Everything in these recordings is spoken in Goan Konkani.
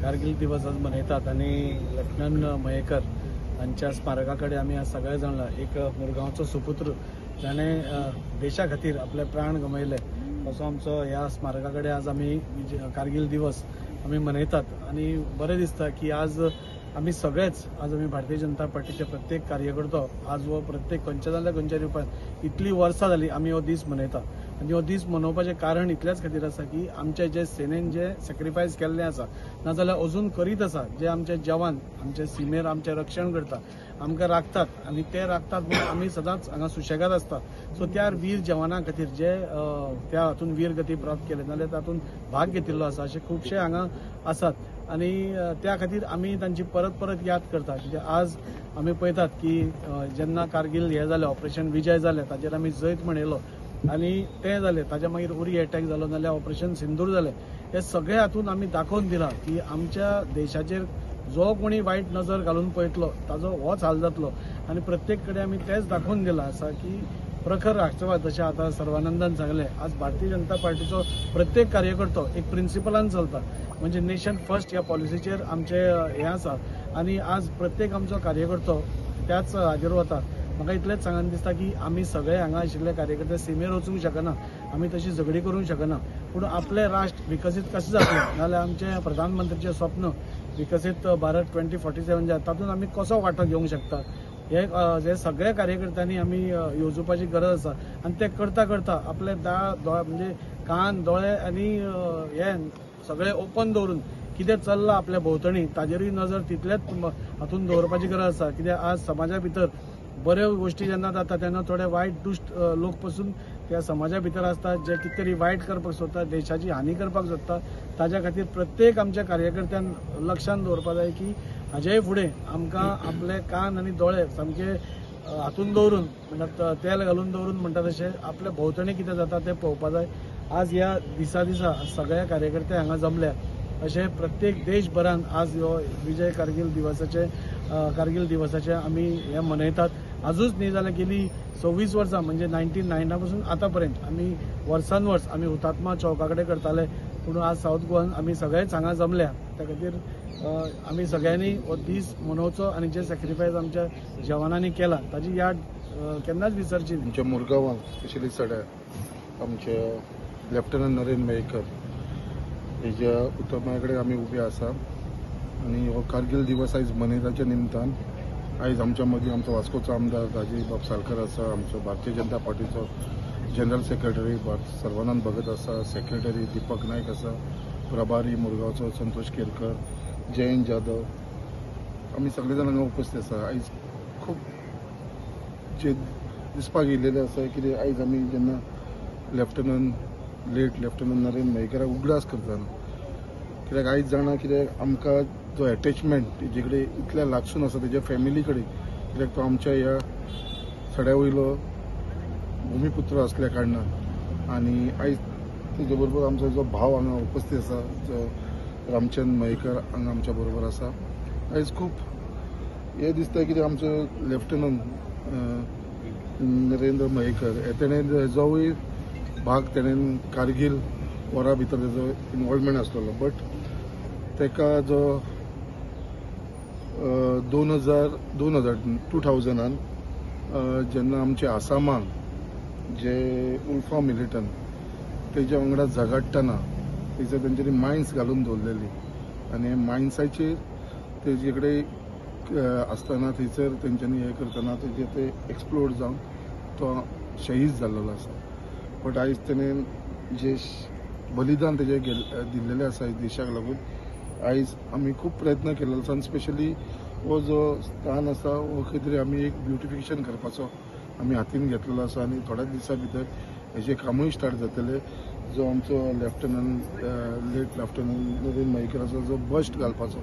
कारगिल दिवस आज मनयतात आनी लेफ्टनंट मयेकर हांच्या स्मारका कडेन आमी आज सगळे जाण एक मुरगांवचो सुपुत्र जाणें देशा खातीर आपले प्राण गमयले असो आमचो ह्या स्मारका कडेन आज आमी कारगिल दिवस आमी मनयतात आनी बरें दिसता की आज आमी सगळेच आज आमी भारतीय जनता पार्टीचे प्रत्येक कार्यकर्तो आज हो प्रत्येक खंयच्या जाल्यार खंयच्या रुपान इतली वर्सां जाली आमी हो दीस मनयता आनी हो दीस मनोवपाचें कारण इतल्याच खातीर आसा की आमचे जे सेनेन जे सेक्रिफायस केल्लें आसा नाजाल्यार अजून करीत आसा, जे आमचे जवान आमचे सिमेर आमचें रक्षण करता, आमकां राखतात आनी ते राखतात म्हणून आमी सदांच हांगा सुशेगाद आसता. सो त्या वीर जवानां खातीर जे त्या हातून वीर गती प्राप्त केले नाजाल्यार तातूंत भाग घेतिल्लो आसा अशे खुबशे हांगा आसात आनी त्या खातीर आमी तांची परत परत याद करता. कित्याक आज आमी पळयतात की जेन्ना कारगिल हें जालें, ऑपरेशन विजय जालें, ताचेर आमी जैत मनयलो आनी तें जालें, ताच्या मागीर उरी एटॅक जालो नाजाल्यार ऑपरेशन सिंदूर जालें, हे सगळे हातून आमी दाखोवन दिलां की आमच्या देशाचेर जो कोणी वायट नजर घालून पळयतलो ताजो होच हाल जातलो आनी प्रत्येक कडेन आमी तेंच दाखोवन दिलां आसा की प्रखर राष्ट्रवाद, जशें आतां सर्वानंदान सांगलें, आज भारतीय जनता पार्टीचो प्रत्येक कार्यकर्तो एक प्रिंसिपलान चलता, म्हणजे नेशन फर्स्ट ह्या पॉलिसीचेर आमचें हें आसा आनी आज प्रत्येक आमचो कार्यकर्तो त्याच हाजेर वता. म्हाका इतलेंच सांगन दिसता की आमी सगळे हांगा आशिल्ले कार्यकर्ते सिमेर वचूंक शकना, आमी तशी झगडी करूंक शकना, पूण आपलें राष्ट्र विकसीत कशें जातलें नाजाल्यार आमचें प्रधानमंत्रीचें स्वप्न विकसीत भारत 2047 जें तातूंत आमी कसो वांटो घेवंक शकता हे सगळ्या कार्यकर्त्यांनी आमी येवजुपाची गरज आसा आनी ते करता करता आपले दोळे म्हणजे कान दोळे आनी हे सगळे ओपन दवरून कितें चल्लां आपल्या भोंवतणी ताजेरूय नजर तितलेच हातून दवरपाची गरज आसा. कित्याक आज समाजा भितर बऱ्यो गोश्टी जेन्ना जाता तेन्ना थोडे वायट दुश्ट लोक पसून त्या समाजा भितर आसता जे कितें तरी वायट करपाक सोदता, देशाची हानी करपाक सोदता. ताज्या खातीर प्रत्येक आमच्या कार्यकर्त्यान लक्षान दवरपाक जाय की हाजेय फुडें आमकां आपले कान आनी दोळे सामके हातून दवरून म्हणटात तेल घालून दवरून म्हणटा तशें आपल्या भोंवतणी कितें जाता तें पळोवपाक जाय. आज ह्या दिसा दिसा सगळ्या कार्यकर्ते हांगा जमल्या अशें प्रत्येक देशभरान आज हो विजय कारगिल दिवसाचे कारगिल दिवसाचे आमी हें मनयतात. आजूच न्ही जाल्यार गेली 26 वर्सां म्हणजे 1999 पासून आतां पर्यंत आमी वर्सान वर्स आमी हुतात्मा चौका कडेन करताले, पूण आज सावथ गोवान आमी सगळेच हांगा जमल्या. त्या खातीर आमी सगळ्यांनी हो दीस मनोवचो आनी जे सॅक्रिफायस आमच्या जवानांनी केला ताजी याद केन्नाच विसरची न्ही. आमच्या मुरगांवांत स्पेशली सड्यार आमच्या लेफ्टनंट नरेंद्र मयेकर हेज्या हुतात्म्या कडेन आमी उबे आसा आनी हो कारगिल दिवस आयज मनयताच्या निमतान आयज आमच्या मदीं आमचो वास्कोचो आमदार राजीव बाब सालकर आसा, आमचो भारतीय जनता पार्टीचो जनरल सेक्रेटरी सर्वानंद भगत आसा, सेक्रेटरी दीपक नायक आसा, प्रभारी मुरगांवचो संतोष केरकर, जयंत जाधव, आमी सगळे जाण हांगा उपस्थित आसा. आयज खूब जे दिसपाक येयलेलें आसा कितें आयज आमी जेन्ना लेट लेफ्टनंट नरेंद्र मयेकराक उगडास करतना कित्याक आयज जाणा कित्याक आमकां जो एटेचमेंट तेजे कडेन इतल्या लागसून आसा तेज्या फॅमिली कडेन, कित्याक तो आमच्या ह्या सड्या वयलो भुमीपुत्र आसल्या कारणान आनी आयज तेजे बरोबर आमचो जो भाव हांगा उपस्थित आसा जो रामचंद्र मयेकर हांगा आमच्या बरोबर आसा. आयज खूब हें दिसता कित्याक आमचो लेफ्टनंट नरेंद्र मयेकर हे तेणें हेजोय भाग तेणें कारगिल वॉरा भितर तेजो इनवॉल्वमेंट आसलेलो, बट तेका जो 2000 जेन्ना आमचे आसामान जे उल्फा मिलिटंट तेज्या वांगडा झगडटना थंयसर तेंच्यांनी मायन्स घालून दवरलेली आनी मायन्साचेर तेजे कडेन आसतना थंयसर तेंच्यांनी हें करतना तेजे ते एक्सप्लोड जावन तो शहीद जाल्लो आसा. बट आयज तेणें जे बलिदान तेजें दिल्लेलें आसा देशाक लागून आयज आमी खूब प्रयत्न केल्लो आसा आनी स्पेशली हो जो स्थान आसा हो खंय तरी आमी एक ब्युटिफिकेशन करपाचो आमी हातीन घेतलेलो आसा आनी थोड्याच दिसां भितर हेजें कामूय स्टार्ट जातलें. जो आमचो लेट लेफ्टनंट नरेंद्र मयेकराचो जो बस्ट घालपाचो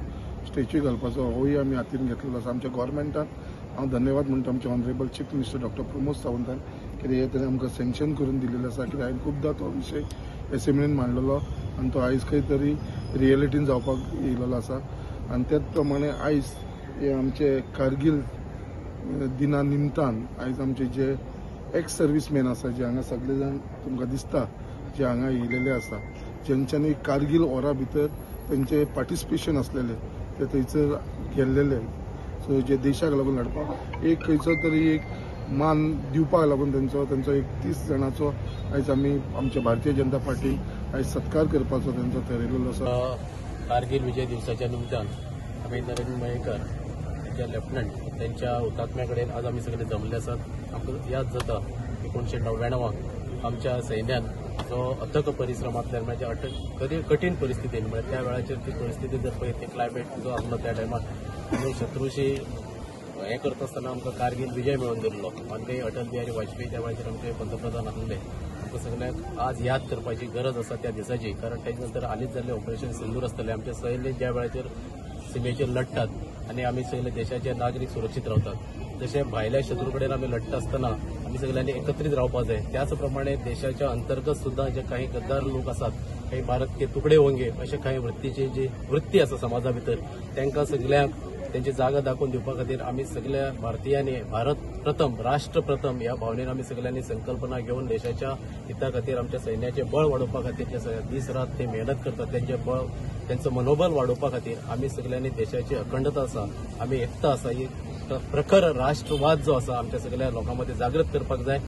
स्टॅच्यू घालपाचो होय आमी हातीन घेतलेलो आसा. आमच्या गोवोरमेंटान हांव धन्यवाद म्हणटा आमचे honourable chief minister doctor Pramod सावंतान कित्याक हें ताणें आमकां सँक्शन करून दिलेलें आसा. कित्याक हांवें खुबदां तो विशय एसेंब्लीन मांडलेलो आनी तो आयज खंय तरी रियलिटीन जावपाक येयलेलो आसा आनी त्याच प्रमाणे आयज हे आमचे कारगिल दिना निमतान आयज आमचे जे एक्स सर्विसमॅन आसा जे हांगा सगळे जाण तुमकां दिसता जे हांगा येयलेले आसा जेंच्यांनी कारगिल वॉरा भितर तेंचे पार्टिसिपेशन आसलेले ते थंयसर गेल्लेले. सो जे देशाक लागून लढपाक एक खंयचो तरी एक मान दिवपाक लागून तेंचो एक 30 जाणांचो आयज आमी आमच्या भारतीय जनता पार्टी आयज सत्कार करपाचो तेंचो थरयलेलो आसा. कारगिल विजय दिवसाच्या निमतान आमी नरेंद्र मयेकर त्यांच्या लेफ्टनंट त्यांच्या हुतात्म्या कडेन आज आमी सगळे जमले आसात. आमकां याद जाता 1999 आमच्या सैन्यान जो अथक परिश्रमांतल्यान म्हणजे अटक कठीण परिस्थितीन म्हणजे त्या वेळाचेर ती परिस्थिती जर पळयत क्लायमेट जो आसलो त्या टायमार आमी शत्रूशी हें करता आसतना आमकां कारगिल विजय मेळोवन दिल्लो. माननीय अटल बिहारी वाजपेयी त्या वेळाचेर आमचे पंतप्रधान आसले. आमकां सगळ्यांक आज याद करपाची गरज आसा त्या दिसाची, कारण तेच्या नंतर हालींच जाल्लें ऑपरेशन सिंदूर आसतलें. आमचे सैन्य ज्या वेळाचेर सिमेचेर लढटात आनी आमी सगळे देशाचे नागरीक सुरक्षीत रावतात, जशें भायल्या शत्रू कडेन आमी लढटा आसतना आमी सगळ्यांनी एकत्रीत रावपाक जाय. त्याच प्रमाणे देशाच्या अंतर्गत सुद्दां जे काही गद्दार लोक आसात, काही भारत के तुकडे होंगे अशे काही वृत्तीची जी वृत्ती आसा समाजा भितर, तांकां सगळ्यांक त्यांची जागा दाखोवन दिवपा खातीर आमी सगळ्या भारतीयांनी भारत प्रथम राष्ट्र प्रथम ह्या भावनेन आमी सगळ्यांनी संकल्पना घेवन देशाच्या हिता खातीर आमच्या सैन्याचें बळ वाडोवपा खातीर जे दीस रात ते मेहनत करतात त्यांचें बळ त्यांचं मनोबल वाडोवपा खातीर आमी सगळ्यांनी देशाची अखंडता आसा, आमी एकता आसा, ही प्रखर राष्ट्रवाद जो आसा आमच्या सगळ्या लोकां मदीं जागृत करपाक जाय.